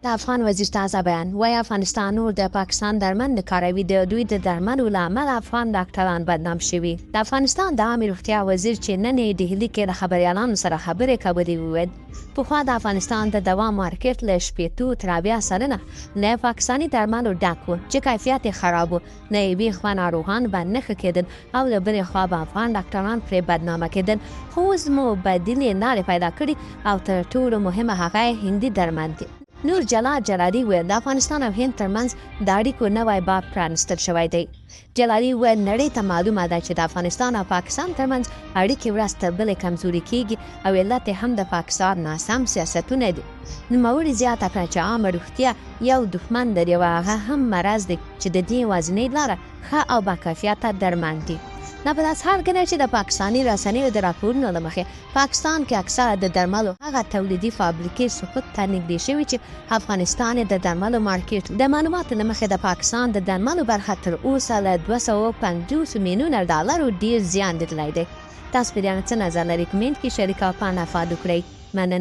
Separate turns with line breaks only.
د افغان وزیر تازه بیان وایي، افغانستان نور د پاکستان درمل نه کاروي، د دوی د درملو له امله افغان ډاکټران بدنام شوي. د افغانستان د عامې روغتیا وزیر چې نن یې ډهلي کې له خبریالانو سره خبرې کولې وویل، پخوا د افغانستان د دوا مارکېټ له 60 تر 70% له پاکستاني درملو ډک و چې کیفیت یې خراب و، له یوې خوا ناروغان به نه ښه کېدل او له بلې خوا به افغان ډاکټران پرې بدنامه کېدل، خو اوس مو بدیلې لارې پیدا کړي او تر ټولو مهمه هغه یې هندي درمل دي. نور جلال جلالي وویل، د افغانستان او هند ترمنځ د اړیکو نوی باب پرانیستل شوی دی. جلالي وویل، نړۍ ته معلومه ده چې د افغانستان او پاکستان ترمنځ اړیکې ورځ تر بلې کمزورې کېږي او علت یې هم د پاکستان ناسم سیاستونه دي. نوموړي زیاته کړه چې عامه روغتیا یو دښمن لري او هغه هم مرض دی چې د دې یوازینۍ لاره ښه او باکیفیته درمل دي. دا په داسې حال کې ده چې د پاکستاني رسنیو د راپورونو له مخې پاکستان کې اکثره د درملو هغه تولیدي فابریکې سقوط ته نږدې شوي چې افغانستان یې د درملو مارکیټ. د معلوماتو له مخې د پاکستان د درملو برخه تر اوسه له 250 میلیونه ډالرو ډیر زیان لیدلی دی. تاسو په دې اړه څه نظر لرئ؟ کمنټ کې شریک او پاڼه فالو کړئ. مننه.